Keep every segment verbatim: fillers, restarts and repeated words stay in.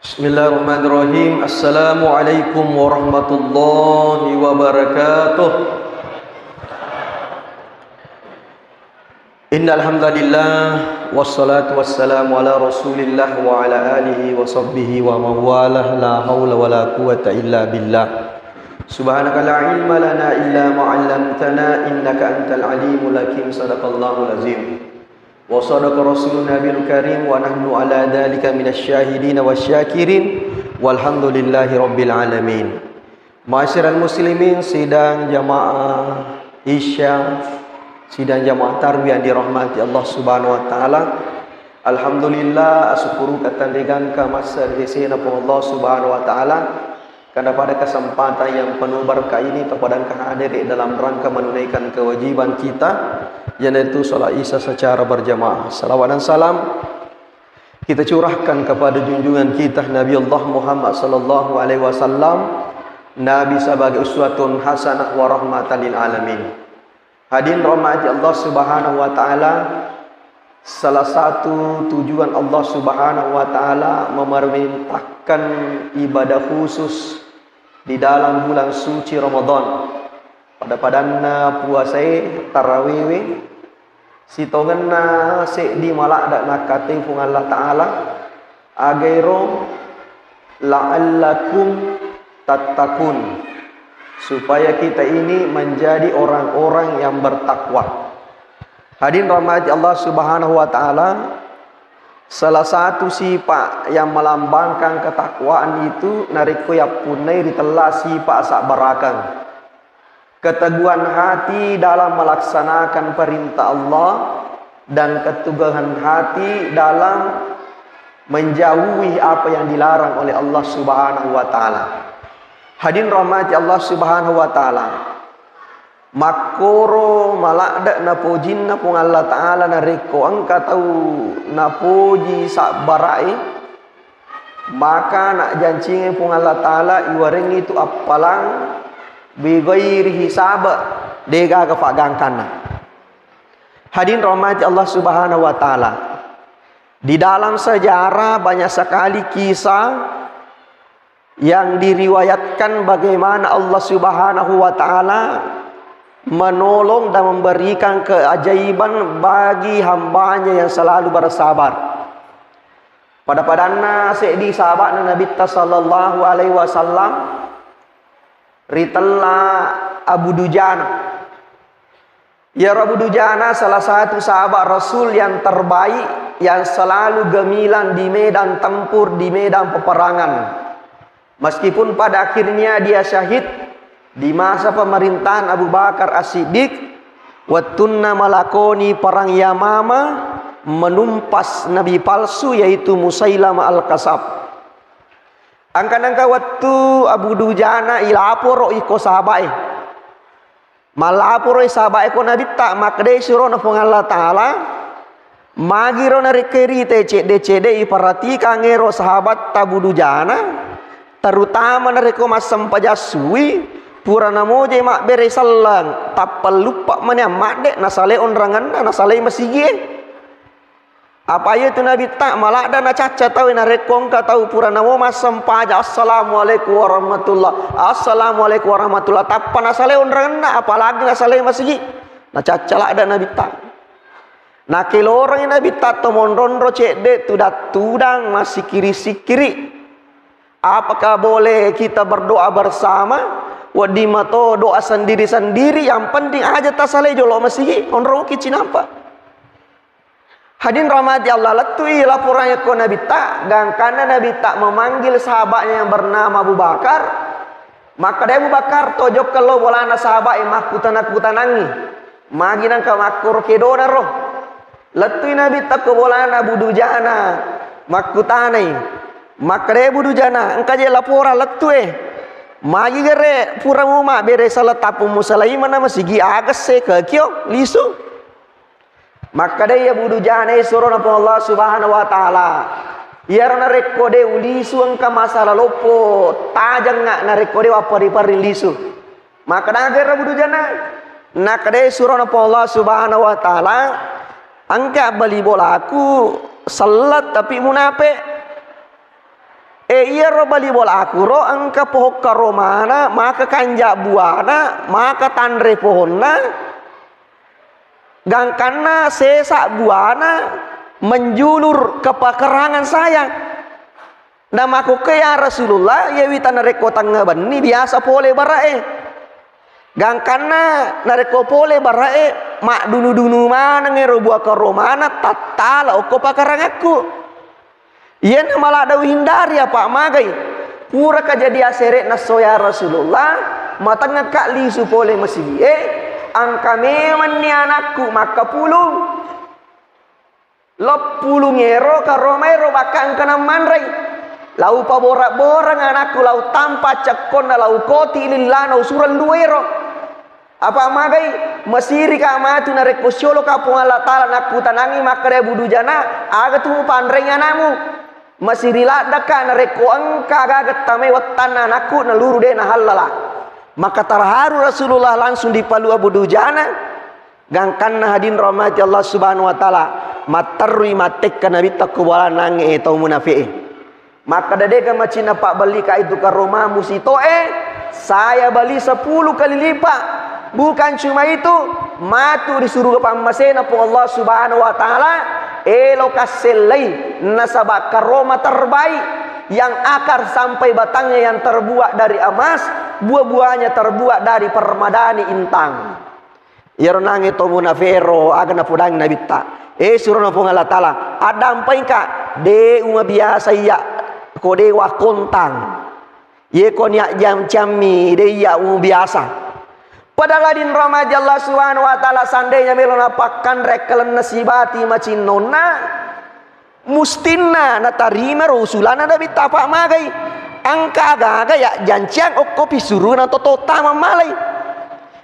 Bismillahirrahmanirrahim. Assalamualaikum warahmatullahi wabarakatuh. Innal hamdalillah, wassalatu wassalamu ala Rasulillah wa ala alihi wa sahbihi wa mawalah, la haula wala quwwata illa billah. Subhanaka la ilma lana illa ma 'allamtana innaka antal alimul hakim. Sadaqallahul azim. Wa sadaqa rasulun nabiyul karim wa nahnu ala dzalika minasy syahidin wasyakirin, walhamdulillahi rabbil alamin. Ma'asyiral muslimin, sidang jamaah Isya, sidang jamaah tarwih yang dirahmati Allah Subhanahu wa taala. Alhamdulillah, asyukuru katanrigangka massa ri sesena Puang Allah Subhanahu wa taala. Karena pada kesempatan yang penuh berkah ini, terpadangka hadir dalam rangka menunaikan kewajiban kita, yaitu salat Isya secara berjamaah. Salawat dan salam kita curahkan kepada junjungan kita Nabi Allah Muhammad sallallahu alaihi wasallam, Nabi sebagai uswatun hasanah wa rahmatan lil alamin. Hadirin rahmati Allah Subhanahu wa taala, salah satu tujuan Allah Subhanahu wa taala memerintahkan ibadah khusus di dalam bulan suci Ramadan. Pada-padanna puasae, tarawewe, sitongenna seddi maladde' nakkatei Puang Allah Ta'ala, agairo la'allakum tattaqun, supaya kita ini menjadi orang-orang yang bertakwa. Hadirin rahmati Allah Subhanahu wa taala, salah satu sifat yang melambangkan ketakwaan itu narekko yappunnai ritella sifat sabbarakeng. Keteguhan hati dalam melaksanakan perintah Allah dan keteguhan hati dalam menjauhi apa yang dilarang oleh Allah Subhanahu wa taala. Hadirin rahmati Allah Subhanahu wa taala. Makkoro maladde' napojinna Puang Allah Ta'ala narekko engka tau napoji sabbara'e, maka najjancingi Puang Allah Ta'ala iwarengngi tu appalang bighairi hisab, degaga paggangkanna. Hadirin rahmati Allah Subhanahu wa Ta'ala. Di dalam sejarah banyak sekali kisah yang diriwayatkan bagaimana Allah Subhanahu wa Ta'ala menolong dan memberikan keajaiban bagi hambanya yang selalu bersabar. Pada-padanna seddi sahaba'na Nabitta sallallahu alaihi wasallam ritella Abu Dujana. Iyaro Abu Dujana salah satu sahabat Rasul yang terbaik, yang selalu gemilang di medan tempur, di medan peperangan. Meskipun pada akhirnya dia syahid di masa pemerintahan Abu Bakar As-Siddiq, wettunna malakoni perang Yamamah menumpas nabi palsu, yaitu Musailamah Al-Kazab. Engka-, engka wettu Abu Dujana ilaporo iko sahabae. Mallaporoi sahabae ko Nabitta, makkedai surona Puang Allah Ta'ala, magiro narekko irita cedde-cedde iperhatikang ero sahabatta Abu Dujana, terutama narekko massempajang sui, pura namoje mabbere selleng, tappa luppa mani ammadde, nasalai onrangenna, nasalai masigie. Apa iya tu Nabitta, maladde nacacca tau, narekko engka tau pura namo massempajang, "Assalamualaikum warahmatullah, assalamualaikum warahmatullah," tappa nasalai onrangenna, apalagi nasalai masigi, nacacca ladde Nabitta. Nakelorengngi Nabitta to monronro cedde, tudang-tudang, massikkiri-sikkiri. Apakah boleh kita berdoa bersama? Wedding mato doa sendiri-sendiri, yang penting aja tasalai jolo masigi, onroki cinampa. Hadirin rahmati Allah, lettui laporan ko Nabitta, gangkanna Nabitta memanggil sahabatnya yang bernama Abu Bakar. Makkeda Abu Bakar, "Tojokka lo bolana sahabat e makkutana-kutanangi. Magi nangka makkoro kedona ro." Lettui Nabitta ko bolana Abu Dujana, makkutanai. Makkeda Abu Dujana, "Engka je laporan lettu e. Magi gere pura muma bere sala tappu musalai mana masigi agesse ke kio lisu." Makkedai Abu Dujana, "Surona Puang Allah Subhanahu wa Ta'ala, iyaro narekko de ulisu engka masalah loppo, tajengnga narekko de wapperri-perri lisu." Makkedai Abu Dujana, nakkedai surona Puang Allah Subhanahu wa Ta'ala, "Engka bali bolaku sellet tapi munape." E, iyaro bali bolaku ro engka pohong karomana, maka kanja buana, maka tanre pohonna, gangkanna sesa buana menjulur ke pekarangan saya. Namakkukku, "Ya Rasulullah, iya wita narekko tengnga benni biasa pole bara'e." Gangkanna narekko pole bara'e, maddunu-dunu maneng ero bua karomana tattala okko pakarangakku. Iyana maladde uhindari, apa magai? Puraka jadi asere'na esso, ya Rasulullah, matengngekka lisu pole masigi'e, engka memenni anakku makkapulung. Leppulung ero karomaero bakka engka nammanrei. Lau pabora-borang anakku, lau tampa cekkonna, lau koti lillana usureng duero. Apa magai? Masirika matu narekko sioloka Puang Allah Ta'ala nakkutanangi makkeda Abu Dujana, aga tu mupanrei anakmu? Masiri laddaka narekko engka gaga tamai wettanna anakku naluru de nahallala. Maka terharu Rasulullah langsung dipalua Abu Dujana. Gangkanna hadirin rahmati Allah Subhanahu wa Ta'ala, matterrui mattekka Nabitta ko bola nange e tau munafi'e. Makkeda, "Dega macinna pabbellika itu karomamu sito'e, saya beli sepuluh kali lipat." Bukan cuma itu, matu ri suruga pammasena Puang Allah Subhanahu wa Ta'ala, elo kassellei, nasaba karoma terbaik yang akar sampai batangnya yang terbuat dari emas, buah-buahnya terbuat dari permadani intang. Iyaro nange to munafi'ero aga napodangi Nabitta, "Eh, surona Puang Allah Ta'ala, addampaingka, de umabiasa iya ko de wakontang. Ye ko nia jam-jammi, de iya umabiasa." Padahal adin rahmati Allah Subhanahu wa Ta'ala, seandainya melo napakkanre kalenna sibati macinnonna, mustinna natarima ro usulanna Nabitta, apa magai? Engka aga-aga ya janciang okko pissuruna to tottama malai.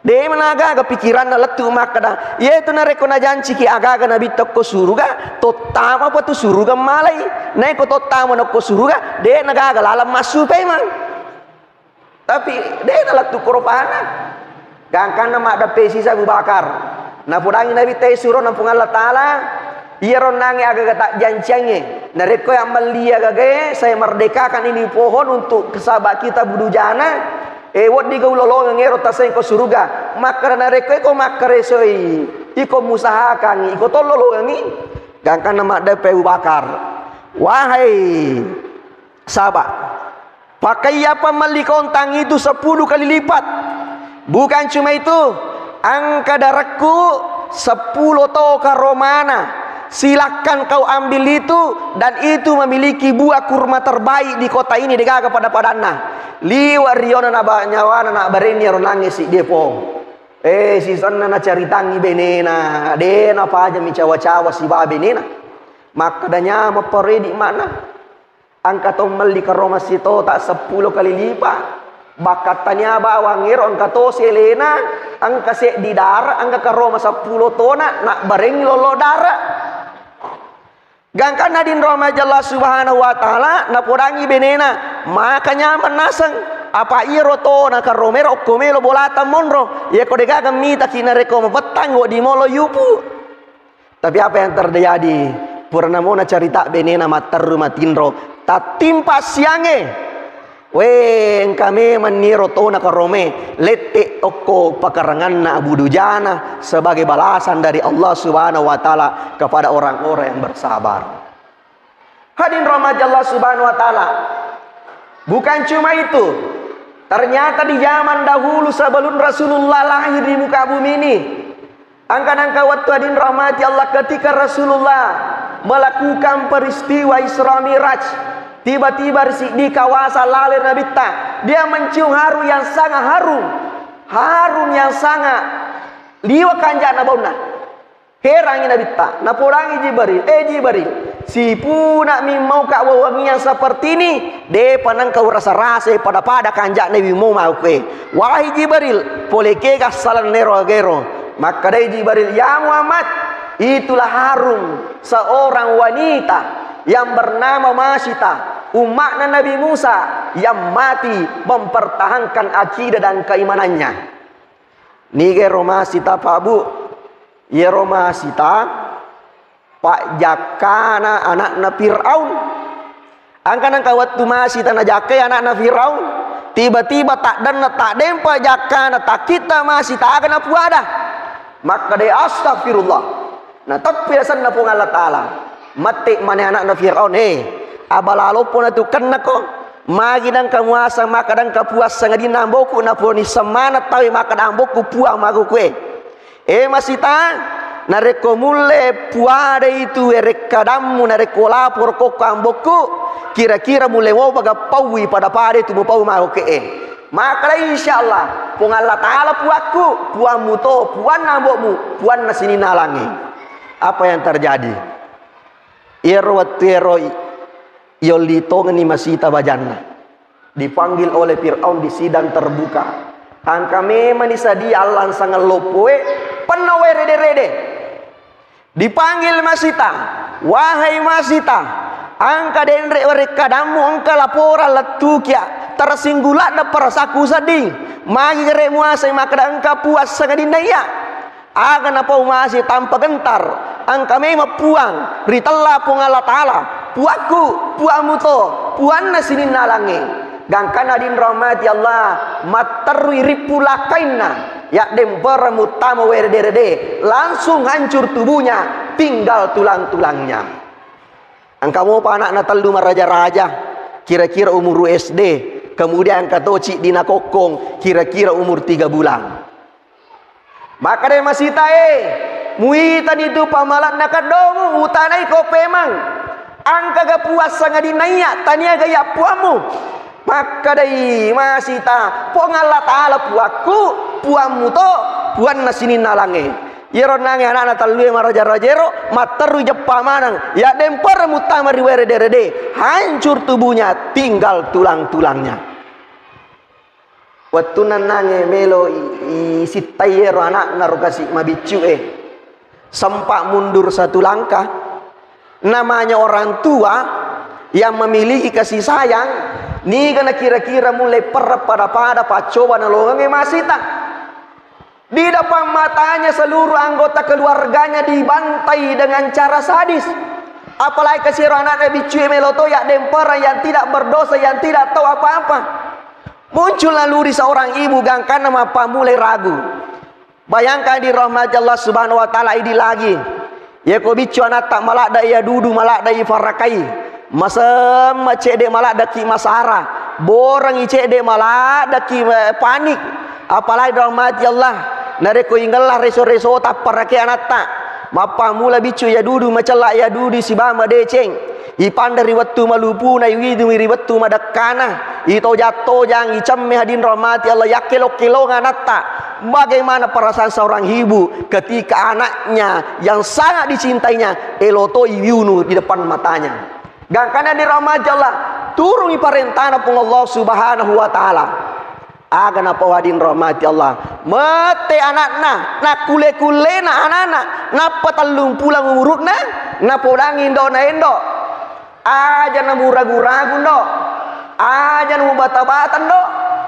De mana aga-aga pikiranna lettu makkeda, iyetu narekko najanciki aga-aga Nabitta okko suruga, tottama pa tu suruga malai. Naiko tottama nokko suruga, de nagaga laleng massu paimeng. Tapi de nalettu ko ropana. Gangkanna maddeppe sisa Abu Bakar. Napodangi Nabitta, "Eh, surona Puang Allah Ta'ala, iyaro nange aga-aga tajjanciangnge. Narekko yang melli agagae, saya merdekakan ini pohon untuk sahabat kita Abu Dujana. Eh, wedding kau lolongeng ero tasengko suruga." Makkeda, "Narekko iko makkaresoi, iko musahakangi, iko tollolongengi." Gangkanna maddeppe Abu Bakar, "Wahai sahabat, pakaiapa melli kontang itu sepuluh kali lipat. Bukan cuma itu, engka darekku sepuluh to karomana. Silakan kau ambil itu, dan itu memiliki buah kurma terbaik di kota ini, degaga pada-padanna." Liwa riona naba-, nyawana nabbarenni ero nange siddi pong. Eh, sisenna nacaritangi benena, de napajami cawa-cawa sibawa benena. Makkeda, "Nyameng paredi makna." Engka to melli karoma sitota seppulo kali lipa. Bakka tania bawang ero engka to selena, engka seddi dara, engka karoma seppulo tona, nabbarengngi lollo dara. Gangkanna dinro maja Allah Subhanahu wa Ta'ala, napodangi benena, maka nyameng naseng. Apa iyaro tona karomero okko melo bolata monro. Iyako degaga mitaki narekko mapettang, wedding molo yupu. Tapi apa yang terjadi? Purana mona carita benena matteru matinro, tattimpa siangnge. We, engka memang niro tona karome, lette okko pakaranganna Abu Dujana sebagai balasan dari Allah Subhanahu wa Ta'ala kepada orang-orang yang bersabar. Hadirin rahmati Allah Subhanahu wa Ta'ala. Bukan cuma itu, ternyata di zaman dahulu sebelum Rasulullah lahir di muka bumi ini, engka nangka wettu hadirin rahmati Allah, ketika Rasulullah melakukan peristiwa Isra Mi'raj, tiba-tiba ri siddi kawasa laleng Nabitta, dia mencium harum yang sangat harum. Harum yang sangat liwa kanja'na baunna. Herangi Nabitta, napodangi Jibril, "Eh Jibril, sipuna'mi mauka wewangian seperti ini, depa nengka urasa-rasai pada-pada kanja'na wi mau mauke." Wahai Jibril, pole kega salennero agero? Makkedai Jibril, "Ya Muhammad, itulah harum seorang wanita yang bernama Masita, umatnya Nabi Musa yang mati mempertahankan akidah dan keimanannya." Niga ero Masita, Pak, Bu? Iyaro Masita pajjakkana anakna Fir'aun. Engka nengka wettu masita najakkai ana'na Firaun, tiba-tiba taddenna, taddempa jakkana, takkitta masita aga napuada. Makkeda, "Astagfirullah." Nateppi asenna Puang Allah Ta'ala. Mette mane ana'na Firaun, "Eh, abala loppo natukennako? Magi nengka muaseng makkeda engka Puang sangadinna amboku napurani semmana tawe makkeda amboku Puang makkukue." Eh masita, narekko mulle puadai tu werekkadammu, narekko laporo kokko ambokku, kira-kira mulle mopa gappaui pada-pada itu mupau makkukue. Makkeda, "Insyaallah, Puang Allah Ta'ala puakku, puammu to, puanna ambokmu, puanna sininna alangnge." Apa yang terjadi? Iyaro wettu ero i-, yolli tongenni masita bajanna. Dipanggil oleh Firaun di sidang terbuka. Engka memang nisadia allansangeng loppoe, penno wae rede-rede. Dipanggil masita, "Wahai masita, engka denre werekkadammu, engka laporan lettukia, tersinggung ladde perasaku sedding. Magi gere muasai makkeda engka Puang sangadinna iya?" Aga napau masi tanpa gentar, engka memang Puang, ritella Puang Allah Ta'ala, Puakku, Puammu to, Puanna sininna alangnge. Gangkanna dinrahmati Allah, matterui rippu lakkainna, yaddempereng muttama werede-rede, langsung hancur tubuhnya, tinggal tulang-tulangnya. Engka mopa anakna tellu maraja-raja, kira-kira umur S D, kemudian engka to ciddi nakokkong, kira-kira umur tiga bulan. Makkeda masitae, "Muitani tu pamale'na keddomu, utanaiko pemeng. Engkaga Puang sangadinna iya, taniaga iya Puammu?" Makkedai masita, "Puang Allah Ta'ala Puakku, Puammu to, Puanna sininna alangnge." Iyaro nange anakna tellue maraja-rajero, matterui jeppa maneng, yaddempereng muttama ri wae rede-rede, hancur tubuhnya, tinggal tulang-tulangnya. Wettunna nange melo i-, isittai ero anakna ro kasi mabiccu e. Sempat mundur satu langkah. Namanya orang tua yang memiliki kasih sayang, niga na kira-kira mulai perrep pada-pada paccoba nalongengnge masita. Di depan matanya seluruh anggota keluarganya dibantai dengan cara sadis. Apalagi kasiro anakna biccu e melo to yaddempereng yang tidak berdosa, yang tidak tahu apa-apa. Muncul naluri seorang ibu gangkanna mappammulai ragu. Bayangkan dirahmati Allah Subhanahu wa Ta'ala, idi lagi. Yako biccu anatta maladda iya dudu, maladda i farakai. Masemma cedde maladdaki masara. Borangi cedde maladdaki, eh, panik. Apalagi dirahmati Allah. Narekko ingella reso-reso tapparake anatta. Mappammula biccu iya dudu, macella iya dudu sibawa madeceng. Ipanre ri wettu malupuna, iwidungi ri wettu madekkana, itojang-tojang, icemme hadinro mati Allah, yakkelo-kelonga anatta. Bagaimana perasaan seorang ibu ketika anaknya yang sangat dicintainya elo to iwiunu di depan matanya? Gangkana dirahmati Allah, turungi parentana Puang Allah Subhanahu wa Ta'ala. Aga napawading rahmati Allah. Mette anakna, nakkulle-kullena anakna, nappa tellung pulang umurukna, napodangi indo'na endo. Aja namuragu-ragu ndo. Aja namubata-bata ndo.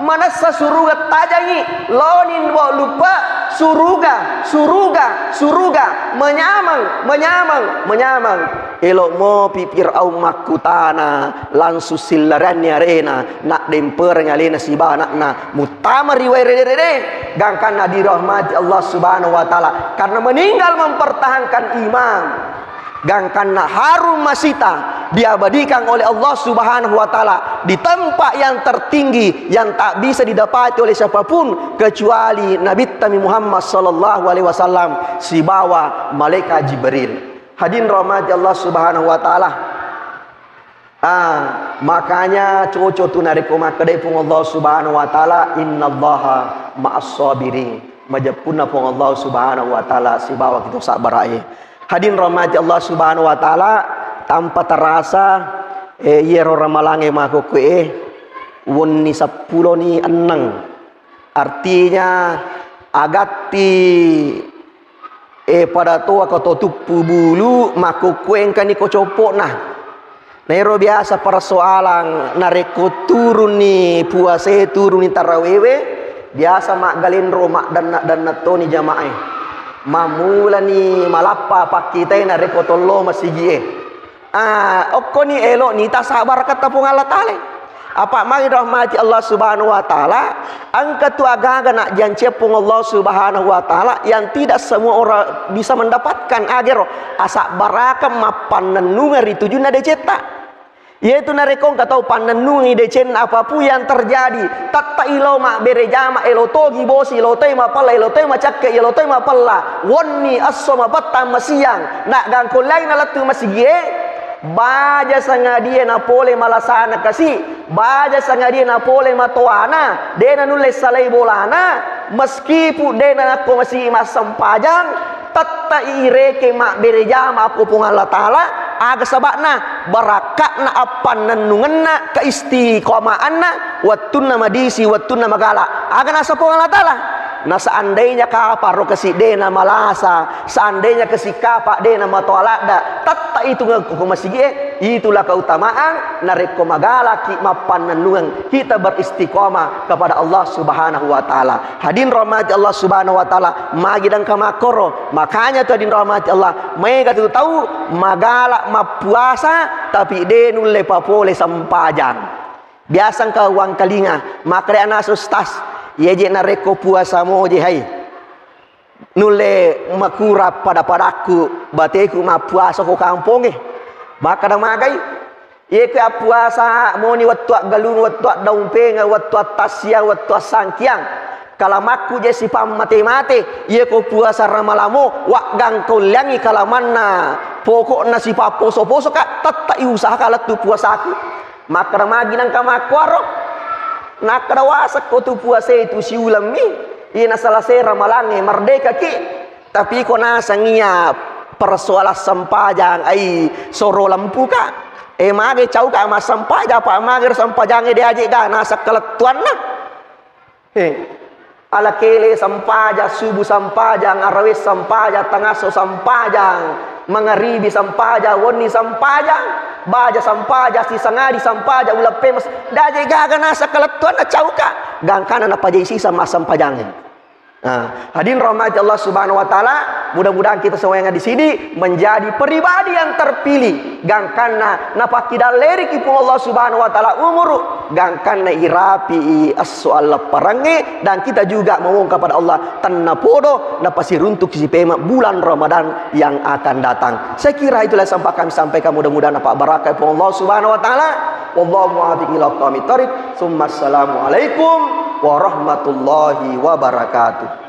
Manessa suruga tajangi. Loni bo lupa suruga, suruga, suruga. Menyamang, menyamang, menyamang. Elo mopi Fir'aun makkutana, langsung sillaranni arena, naddempereng alena siba anakna, muttama ri wae rede-rede, gangkanna dirahmati Allah Subhanahu wa Ta'ala, karena meninggal mempertahankan iman. Gangkanna Harun Masita diabadikan oleh Allah Subhanahu wa Ta'ala di tempat yang tertinggi yang tak bisa didapati oleh siapapun kecuali Nabitta Muhammad sallallahu alaihi wasallam sibawa malaikat Jibril. Hadirin rahmati Allah Subhanahu wa Ta'ala. Ah, makanya cocok tu narekko makkedai Puang Allah Subhanahu wa Ta'ala, "Innallaha ma'as sabirin." Majeppunna Puang Allah Subhanahu wa Ta'ala sibawa kita sabbarae. Hadirin rahmati Allah Subhanahu wa Ta'ala, tanpa terasa, eh, iyaro ramalange makokkoe, wenni seppulo ni enneng. Artinya, agatti, eh, pada toa ko to tuppu bulu, makkukkuengkani ko coppo'na. Naero biasa persoalan, narekko turunni puasae, turunni tarawewe, biasa maggalenro, maddanna-danna toni jamae. Mammulani malappa pakkitai narekko tollo masigie. Ah, okkoni elo'ni tasabbarakketta Puang Allah Ta'ala. Apa magi rahmati Allah Subhanahu wa Ta'ala, engka tu agaga najjanciyang Puang Allah Subhanahu wa Ta'ala yang tidak semua orang bisa mendapatkan agero, asabbarakeng mappannennungeng ri tujunna decetta. Iyetu narekko engka tau pannennungi decenna apapun yang terjadi, tette ilo mabbere jama, elo togi bosi, elo toi mapella, elo toi macakke, elo toi mapella, wenni, esso, mapettang, masiang, naggangkollai nalettu masigie, baja sangadie napole malasana kasi, baja sangadie napole matoana, de nanulle salai bolana, meskipun de nakko masigi massempajang, tette ireke mabbere jama ko Puang Allah Ta'ala, aga saba'na? Barakka'na appannennungenna, keistiqomaanna wettunna madisi, wettunna magala. Aga nasa Puang Allah Ta'ala? Na seandainya kaparo kasi de namalasa, seandainya kasi kapa de namatoa ladda, tette itu ngekko ko masigie, itulah keutamaan narekko magalaki mappannennungeng kita beristiqomah kepada Allah Subhanahu wa Ta'ala. Hadirin rahmati Allah Subhanahu wa Ta'ala, magi dengka makkoro. Makanya tu hadirin rahmati Allah, maega tu tau magala mappuasa tapi de nulle papole sempajang. Biasa engka uwangkalinga, makkeda anak ustaz, iye je narekko puasa moje hai. Nulle makurang pada-padakku, bateku mappuasa ko kampongnge. Makkeda magai, Iye ko appuasa moni wettu aggalung, wettu addaumpengeng, wettu attassiang, wettu assangkiang. Kalamakku je sipammate-mate, iye ko puasa ramalamo, waggangkaulleangngi kalamanna, pokokna sipapposo-poso ka, tette i usaha ka lettu puasaku. Makkeda magi nengka makkuaro. Nakkeda wasekko tu puasa itu siulemmi, iye naselesai ramalangnge, merdeka ki. Tapi ko naseng iya persoalan sempajang, ai soro lempuka. Eh, mage cauka massempajang, apa mage ro sempajangnge de aje ga naseng kalettuanna. Eh, ala kele sempajang, subuh sempajang, arawe sempajang, tangasso sempajang, mangaribi sempajang, wenni sempajang, baja sempajang, sisangadi sempajang, uleppe mas-, de aje gaga naseng kalettuanna cauka. Gangkana napajai sisa massempajangnge. Nah, hadirin rahmati Allah Subhanahu wa Ta'ala, mudah-mudahan kita semua yang ada di sini menjadi pribadi yang terpilih. Gangkanna napakkidalleriki Puang Allah Subhanahu wa Ta'ala umuru, gangkanna irapi esso allapparangnge, dan kita juga memohon kepada Allah, tennapodo napasiruntuk sipema bulan Ramadan yang akan datang. Saya kira itulah yang sempat kami sampaikan, mudah-mudahan dapat barakah Puang Allah Subhanahu wa Ta'ala. Wallahu muwaffiq ila aqwamit thariq. Tsumma assalamualaikum warahmatullahi wabarakatuh.